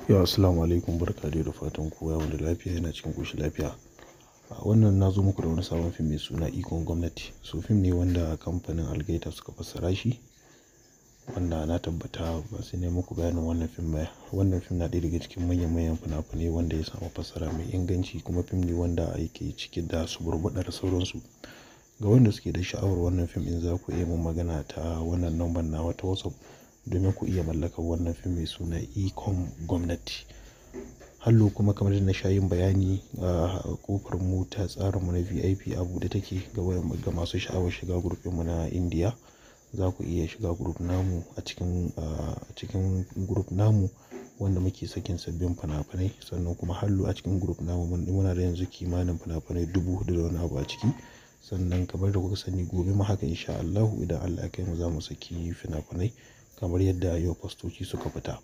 Yau assalamu alaikum, barka dai da fatan kowa ya wuni lafiya yana cikin ƙoshin lafiya. A wannan na zo muku da wani sabon fim mai suna Ikon Gwamnati. So fim ne wanda kamfanin Algaita suka fassara shi, wanda na tabbata ba sai na yi muku bayanin wannan fim ba. Wannan fim na ɗaya daga cikin manyan manyan fina-finai wanda ya samu fassara mai inganci, kuma fim ne wanda yake cike da suburbuɗa da sauransu. Ga wanda suke da sha'awar wannan fim in za ku iya mun magana ta wannan number nawa ta WhatsApp domin ku iya mallakar wannan fim mai suna Ikon Gwamnati. Hallo kuma kamar yadda na sha yin bayani, a ƙofar mu ta tsarin mu na VIP a buɗe take ga masu sha'awar shiga group ɗinmu na Indiya. Za ku iya shiga group namu a cikin, a cikin group namu wanda muke sakin sabbin fina-finai. Sannan kuma hallo a cikin group namu muna da yanzu kimanin fina-finai 4,000 da wani abu a ciki. Sannan kamar da kuka sani, gobe ma haka in sha Allahu idan Allah ya kaimu za mu saki fina-finai kamar yadda yau fastoci suka fita.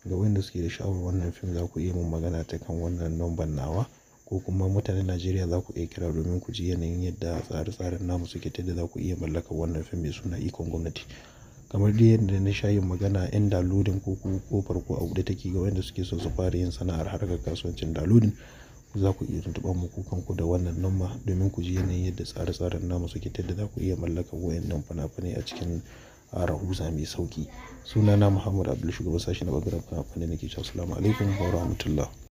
Ga wanda suke da sha'awar wannan fim za ku iya mun magana ta kan wannan number nawa, ko kuma mutanen Najeriya za ku iya kira domin ku ji yanayin yadda tsare-tsaren namu suke ta yadda za ku iya mallakar wannan fim mai suna Ikon Gwamnati. Kamar dai yadda na sha yin magana, 'yan downloading ko ƙofar ku a buɗe take ga wanda suke son su fara yin sana'ar harkar kasuwancin downloading. Za ku iya tuntuɓar mu ku kanku da wannan number domin ku ji yanayin yadda tsare-tsaren namu suke ta yadda za ku iya mallakar wayannan fina-finai a cikin rahusa mai sauƙi. Sunana Muhammad Abdul, shugaban sashen na ɓangaren fina-finai, nake cewa assalamu alaikum wa rahmatullah.